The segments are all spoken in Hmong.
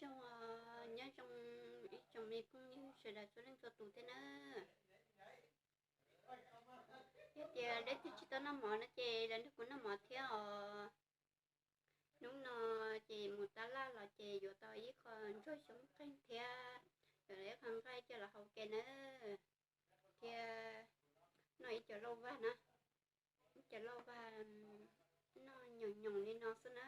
Nyob zoo, nyob zoo ib tsoom me phooj ywg sawv daws txhua leej txhua tus thiab na. Yog tias leej twg tsis tau noj mov no ces los nrog kuv noj mov thiab os. Hnub no ces mus tab laj los ces yuav tau ib qho ntsuag xyoob qeeg thiab yuav ib qho nqaij coj los hau ke na, thiab noj ib co lauj vag na, ib co lauj vag noj nyoos nyoos li no xwb na.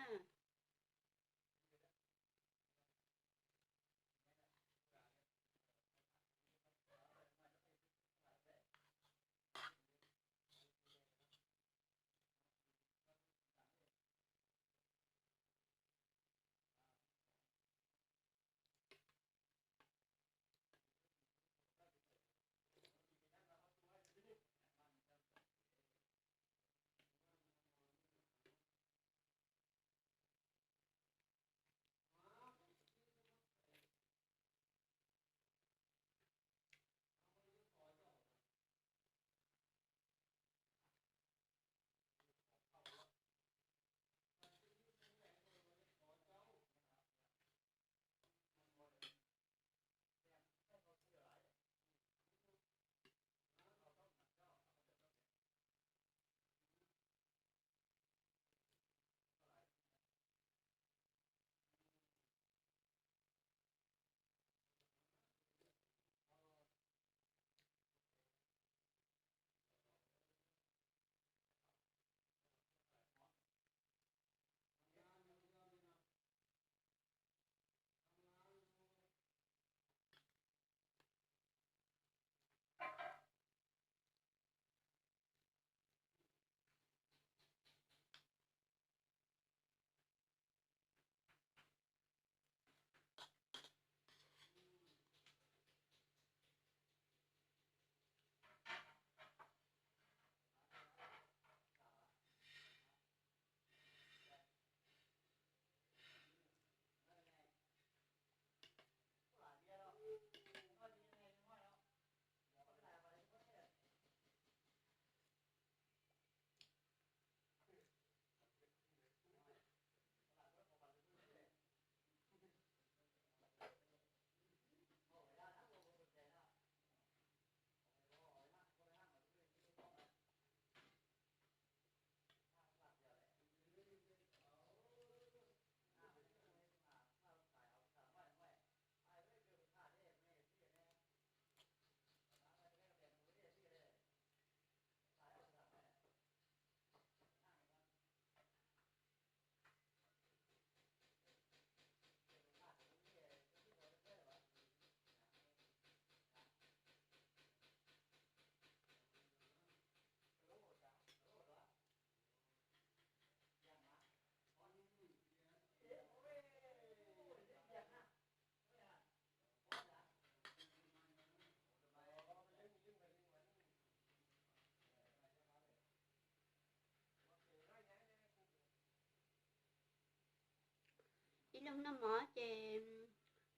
Ib leeg noj mov ces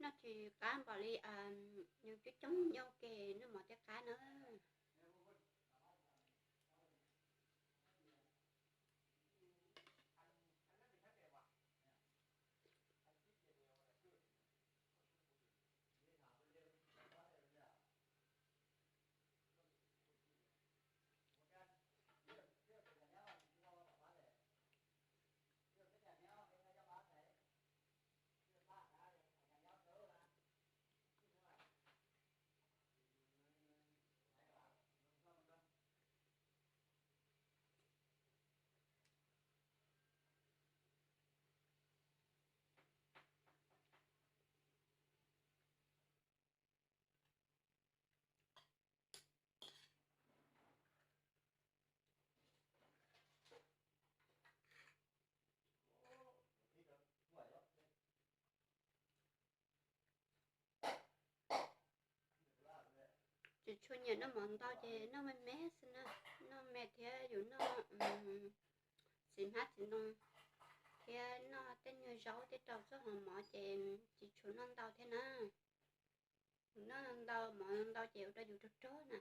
noj tsis qab npaum li, yus coob coob ncauj ke noj mov thiaj qab na. Tsis tshua nyiam noj mov ntau ces noj me me xwb na, noj me thiab yus noj txiv hmab txiv ntoo thiab noj tej nyuag zaub tej rau txoj hauv mov ces tsis tshua noj ntau thiab na. Yus noj ntau mov ntau ces ua rau yus rog rog na.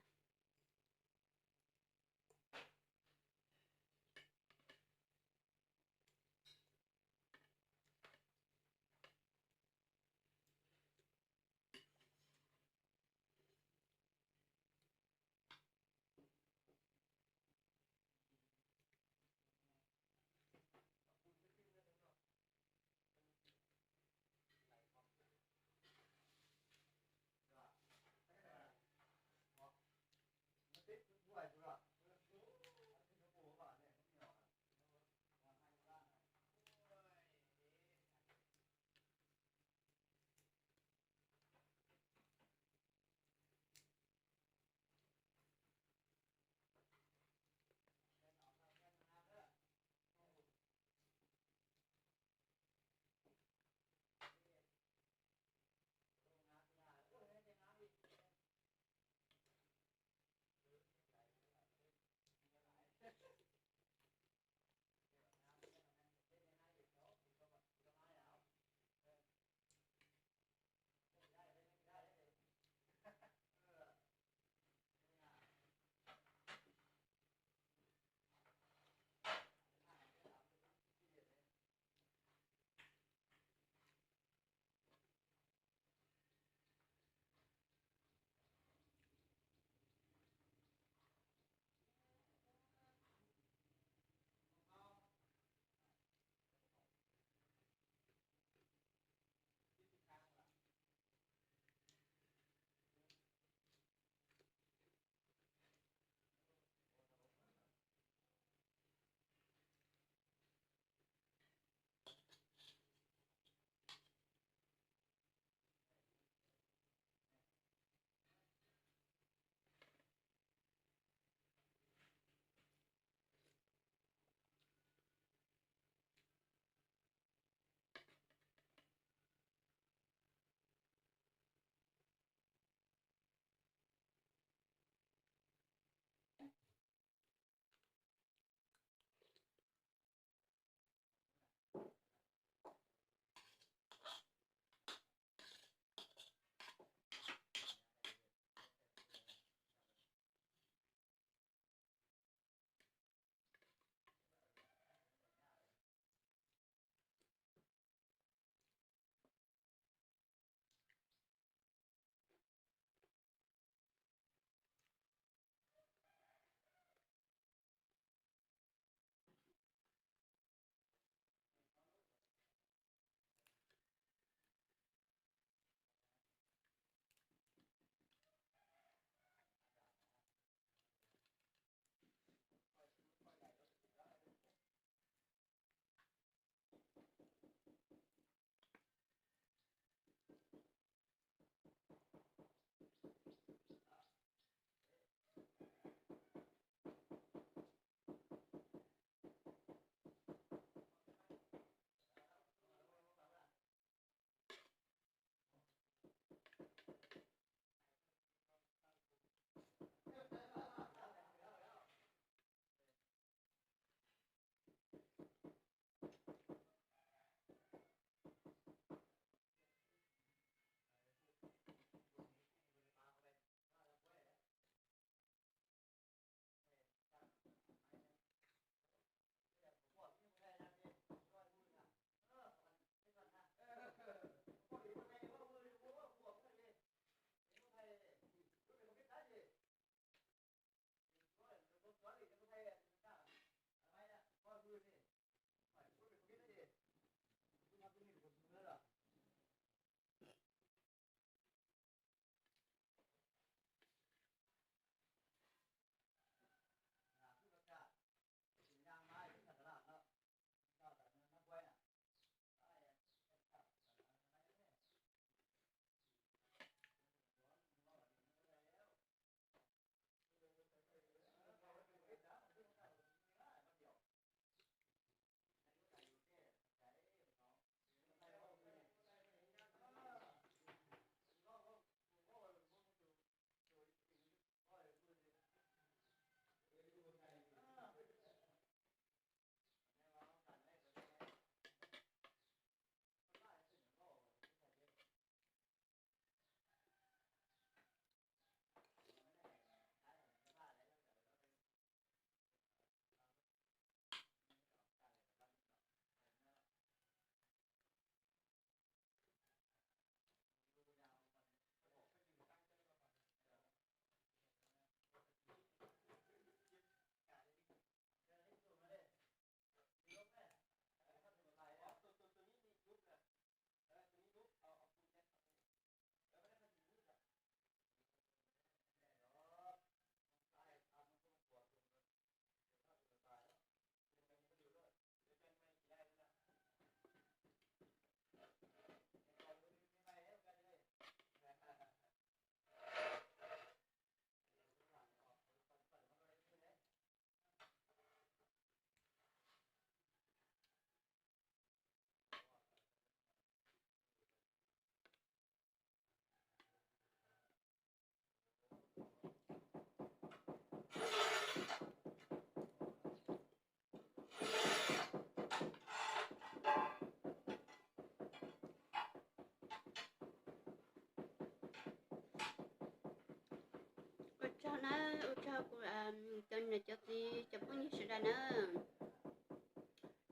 cov niam cov txiv cov phooj ywg sawv daws na,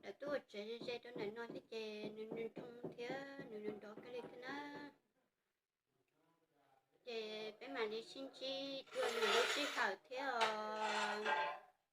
lawv twb ua tsev ze ze rau ntawm no thiab ces nws nws nroo thiab nws nws nrov kawg li thiab na. Ces peb mam li sib ntsib dua lwm lub sij hawm thiab os.